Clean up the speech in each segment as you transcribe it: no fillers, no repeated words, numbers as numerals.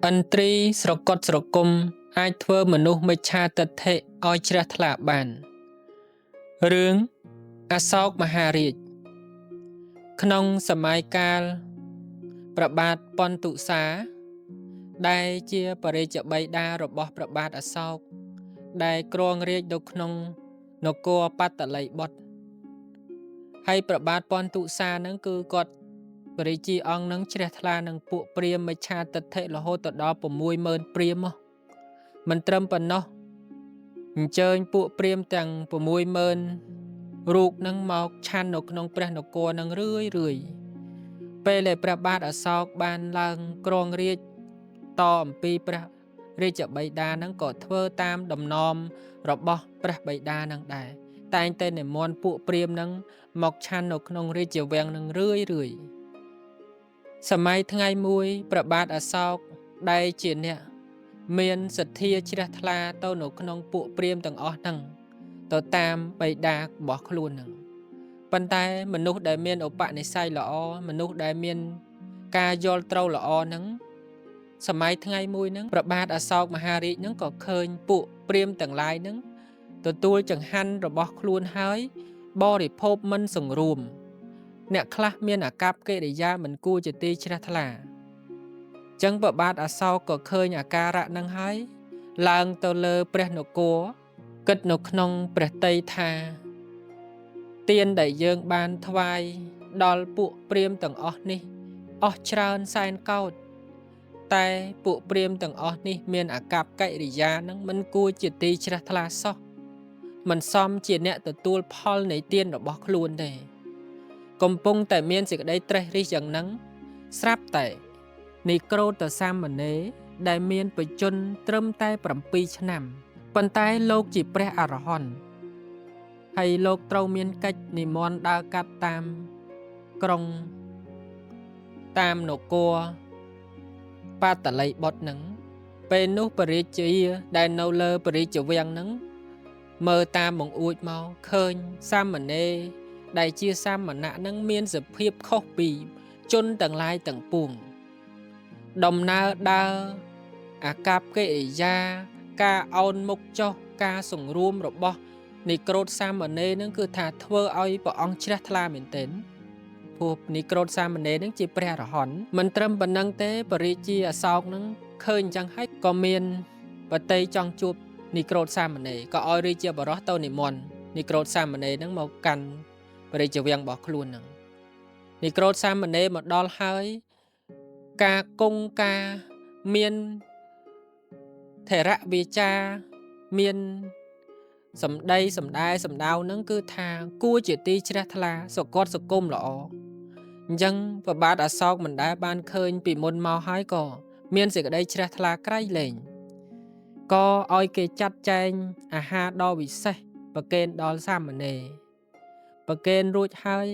ឥន្ទ្រីស្រគត់ស្រគំអាចធ្វើមនុស្សមិច្ឆាទិដ្ឋិឲ្យជ្រះថ្លាបាន រឿងអសោកមហារាជក្នុងសម័យកាលព្រះបាទពន្ទុសា ដែលជាព្រះរាជបិតារបស់ព្រះបាទអសោក ដែលគ្រងរាជនៅក្នុងនគរបតលីបុត្រហើយព្រះបាទពន្ទុសានឹងគឺគាត់ព្រះរាជាអង្គនឹងជ្រះថ្លានឹងពួកព្រាហ្មណ៍មិច្ឆាទិដ្ឋិរហូតទៅដល់60000ព្រាហ្មណ៍មិនត្រឹមប៉ុណ្ណោះអញ្ជើញពួកព្រាហ្មណ៍ទាំង60000រូបនឹងមកឆាន់នៅក្នុងព្រះនគរនឹងរឿយរឿយពេលដែលព្រះបាទអសោកបានឡើងគ្រងរាជតអំពីព្រះរាជបិតានឹងក៏ធ្វើតាមដំណំរបស់ព្រះបិតានឹងដែរតែងតែនិមន្តពួកព្រាហ្មណ៍នឹងមកឆាន់នៅក្នុងរាជវាំងនឹងរឿយរឿយសម័យថ្ងៃមួយព្រះបាទអសោកដែលជាអ្នកមានសទ្ធាជ្រះថ្លាទៅនៅក្នុងពួកព្រាហ្មណ៍ទាំងអស់ហ្នឹងទៅតាមបិតារបស់ខ្លួនហ្នឹងប៉ុន្តែមនុស្សដែលមានឧបនិស្ស័យល្អមនុស្សដែលមានការយល់ត្រូវល្អហ្នឹងសម័យថ្ងៃមួយហ្នឹងព្រះបាទអសោកមហារាជហ្នឹងក៏ឃើញពួកព្រាហ្មណ៍ទាំងឡាយហ្នឹងទទួលចង្ហាន់របស់ខ្លួនហើយបរិភោគមិនសង្រួមអ្នកខ្លះមានអាកប្បកិរិយាមិនគួរជាទីជ្រះថ្លាចឹងព្រះបាទអសោកក៏ឃើញអាការៈនឹងហើយឡើងទៅលើព្រះនគរគិតនៅក្នុងព្រះទ័យថាទានដែលយើងបានថ្វាយដល់ពួកព្រាហ្មណ៍ទាំងអស់នេះអស់ច្រើនសែនកោដ្ឋតែពួកព្រាហ្មណ៍ទាំងអស់នេះមានអាកប្បកិរិយានឹងមិនគួរជាទីជ្រះថ្លាសោះមិនសមជាអ្នកទទួលផលនៃទានរបស់ខ្លួនទេកំពុងតែមានសេចក្តីត្រេះរិះយ៉ាងហ្នឹងស្រាប់តែនិក្រោធសាមណេរដែលមានបច្ចុប្បន្នត្រឹមតែ7ឆ្នាំប៉ុន្តែលោកជាព្រះអរហន្តហើយលោកត្រូវមានកិច្ចនិមន្តដើរកាត់តាមក្រុងតាមនគរបតលីបុត្រហ្នឹងពេលនោះព្រះរាជាដែលនៅលើព្រះរាជវាំងហ្នឹងមើលតាមបង្អួចមកឃើញសាមណេរដែលជាសាមណៈហ្នឹងមានសភាពខុសពីជនទាំងឡាយទាំងពួងដំណើរដើរអាកប្បកិរិយាការអោនមុខចុះការសង្រួមរបស់និក្រោធសាមណេរហ្នឹងគឺថាធ្វើឲ្យព្រះអង្គជ្រះថ្លាមែនទែនព្រោះនិក្រោធសាមណេរហ្នឹងជាព្រះអរហន្តមិនត្រឹមប៉ុណ្ណឹងទេព្រះរាជាអសោកហ្នឹងឃើញអញ្ចឹងហើយក៏មានបតីចង់ជួបនិក្រោធសាមណេរក៏ឲ្យរាជាបរោះទៅនិមន្តនិក្រោធសាមណេរហ្នឹងមកកាន់ព្រះរាជវាំងរបស់ខ្លួនហ្នឹងនិក្រោធសាមណេរមកដល់ហើយការគង់ការមានថេរវាចាមានសម្ដីសម្ដែសម្ដៅហ្នឹងគឺថាគួរជាទីជ្រះថ្លាសុគតសុគមល្អអញ្ចឹងព្រះបាទអសោកមិនដែលបានឃើញពីមុនមកហើយក៏មានសេចក្តីជ្រះថ្លាក្រៃលែងក៏ឲ្យគេចាត់ចែងអាហារដ៏វិសេសប្រគេនដល់សាមណេរប្រគេនរួចហើយ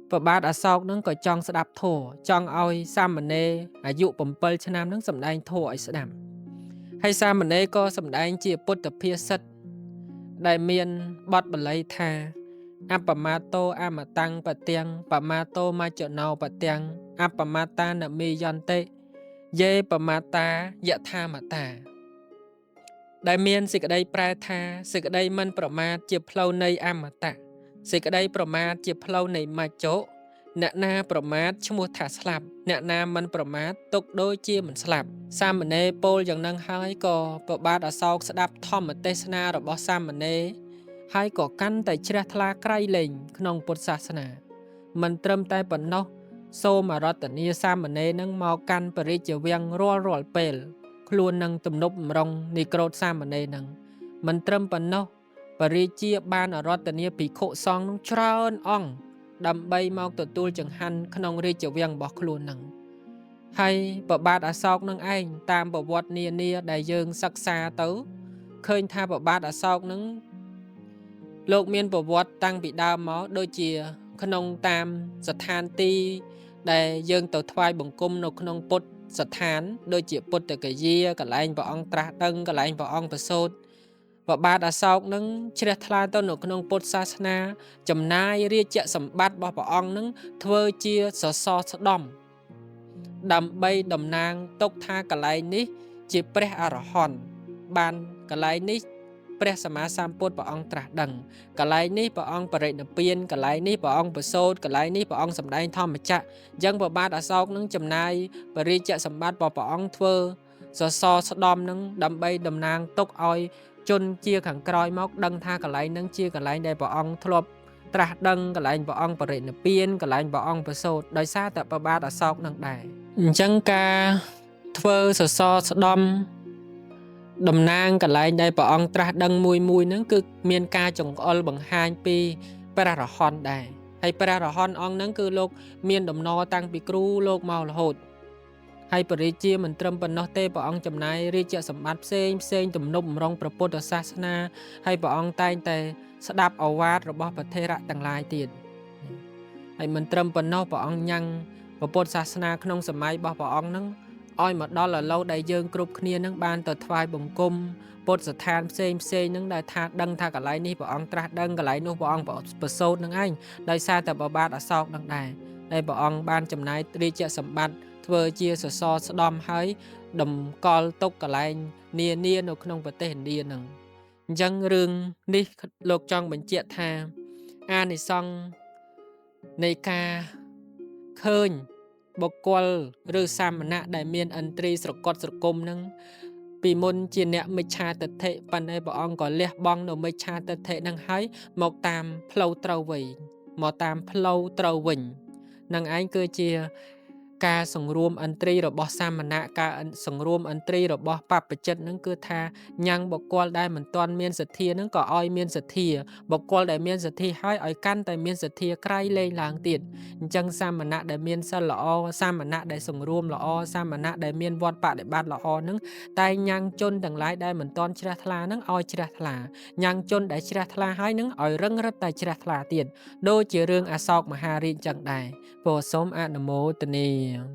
ព្រះបាទអសោកនឹងក៏ចង់ស្ដាប់ធម៌ចង់ឲ្យសាមណេរអាយុ7ឆ្នាំនឹងសម្ដែងធម៌ឲ្យស្ដាប់ហើយសាមណេរក៏សម្ដែងជាពុទ្ធភាសិតដែលមានបទបាលីថាអបមាតោអមតាំងបទាំងបមាតោមច្ចណោបទាំងអបមាតានមេយន្តិយេបមាតាយថាមតាដែលមានសេចក្តីប្រែថាសេចក្តីមិនប្រមាទជាផ្លូវនៃអមតៈសេចក្តីប្រមាទជាផ្លូវនៃមច្ចុអ្នកណាប្រមាទឈ្មោះថាស្លាប់អ្នកណាមិនប្រមាទទុកដូចជាមិនស្លាប់សាមណេរពោលយ៉ាងនឹងហើយក៏ព្រះបាទអសោកស្ដាប់ធម្មទេសនារបស់សាមណេរហើយក៏កាន់តែជ្រះថ្លាក្រៃលែងក្នុងពុទ្ធសាសនាមិនត្រឹមតែប៉ុណ្ណោះសូមអារាធនាសាមណេរនឹងមកកាន់ព្រះរាជវាំងរាល់ពេលខ្លួននឹងទំនប់បំរុងនិក្រោធសាមណេរនឹងមិនត្រឹមប៉ុណ្ណោះព្រះរាជាបានអារាធនាភិក្ខុសង្ឃនឹងច្រើនអង្គដើម្បីមកទទួលចង្ហាន់ក្នុងរាជវាំងរបស់ខ្លួននឹងហើយព្រះបាទអសោកនឹងឯងតាមប្រវត្តិនានាដែលយើងសិក្សាទៅឃើញថាព្រះបាទអសោកនឹងលោកមានប្រវត្តិតាំងពីដើមមកដូចជាក្នុងតាមស្ថានទីដែលយើងទៅថ្វាយបង្គំនៅក្នុងពុទ្ធស្ថានដូចជាពុទ្ធគយាកន្លែងព្រះអង្គត្រាស់ដឹងកន្លែងព្រះអង្គប្រសូតព្រះបាទអសោកនឹងជ្រះថ្លាទៅនៅក្នុងពុទ្ធសាសនាចំណាយរាជសម្បត្តិរបស់ព្រះអង្គនឹងធ្វើជាសសរស្តម្ភ ដើម្បីតំណាងទុកថាកន្លែងនេះជាព្រះអរហន្តបានកន្លែងនេះព្រះសម្មាសម្ពុទ្ធព្រះអង្គត្រាស់ដឹងកន្លែងនេះព្រះអង្គបរិនិព្វានកន្លែងនេះព្រះអង្គប្រសូតកន្លែងនេះព្រះអង្គសម្ដែងធម្មចក្រអញ្ចឹងព្រះបាទអសោកនឹងចំណាយបរិជ្ជសម្បត្តិរបស់ព្រះអង្គធ្វើសសរស្ដំនឹងដើម្បីតំណាងទុកឲ្យជនជាខាងក្រោយមកដឹងថាកន្លែងនឹងជាកន្លែងដែលព្រះអង្គធ្លាប់ត្រាស់ដឹងកន្លែងព្រះអង្គបរិនិព្វានកន្លែងព្រះអង្គប្រសូតដោយសារតែព្រះបាទអសោកនឹងដែរអញ្ចឹងការធ្វើសសរស្ដំតំណាងកន្លែងដែលព្រះអង្គត្រាស់ដឹងមួយមួយហ្នឹងគឺមានការចង្អុលបង្ហាញពីព្រះអរហន្តដែរហើយព្រះអរហន្តអង្គហ្នឹងគឺលោកមានដំណរតាំងពីគ្រូលោកមករហូតហើយបរិជាមិនត្រឹមប៉ុណ្ណោះទេព្រះអង្គចំណាយរាជសម្បត្តិផ្សេងផ្សេងទំនប់បំរុងព្រះពុទ្ធសាសនាហើយព្រះអង្គតែងតែស្ដាប់ឱវាទរបស់ព្រះថេរៈទាំងឡាយទៀតហើយមិនត្រឹមប៉ុណ្ណោះព្រះអង្គញ៉ាំងព្រះពុទ្ធសាសនាក្នុងសម័យរបស់ព្រះអង្គហ្នឹងឲ្យមកដល់ឥឡូវដែលយើងគ្រប់គ្នានឹងបានទៅថ្វាយបង្គំពុទ្ធស្ថានផ្សេងផ្សេងនឹងដែលថាដឹងថាកន្លែងនេះព្រះអង្គត្រាស់ដឹងកន្លែងនោះព្រះអង្គប្រសូតនឹងឯងដោយសារតែព្រះបាទអសោកនឹងដែរដែលព្រះអង្គបានចំណាយរាជសម្បត្តិធ្វើជាសសរស្ដំហើយតម្កល់ទុកកន្លែងនានានៅក្នុងប្រទេសឥណ្ឌានឹងអញ្ចឹងរឿងនេះលោកចង់បញ្ជាក់ថាអានិសង្សនៃការឃើញបុគ្គលឬសាមណៈដែលមានឥន្ទ្រីស្រកត់ស្រគំនឹងពីមុនជាអ្នកមិច្ឆាទិដ្ឋិប៉ុន្តែព្រះអង្គក៏លះបង់នៅមិច្ឆាទិដ្ឋិនឹងហើយមកតាមផ្លូវត្រូវវិញមកតាមផ្លូវត្រូវវិញនឹងឯងគឺជាការសង្រួមឥន្ទ្រីរបស់សាមណៈការសង្រួមឥន្ទ្រីរបស់បព្វជិតនឹងគឺថាញ៉ាំងបុគ្គលដែលមិនទាន់មានសទ្ធានឹងក៏ឲ្យមានសទ្ធាបុគ្គលដែលមានសទ្ធាហើយឲ្យកាន់តែមានសទ្ធាក្រៃលែងឡើងទៀតអញ្ចឹងសាមណៈដែលមានសិលល្អសាមណៈដែលសង្រួមល្អសាមណៈដែលមានវត្តបដិបត្តិល្អនឹងតែញ៉ាំងជនទាំងឡាយដែលមិនទាន់ជ្រះថ្លានឹងឲ្យជ្រះថ្លាញ៉ាំងជនដែលជ្រះថ្លាហើយនឹងឲ្យរឹងរិតតែជ្រះថ្លាទៀតដូចជារឿងអសោកមហារាជចឹងដែរពោសូមអនុមោទនា។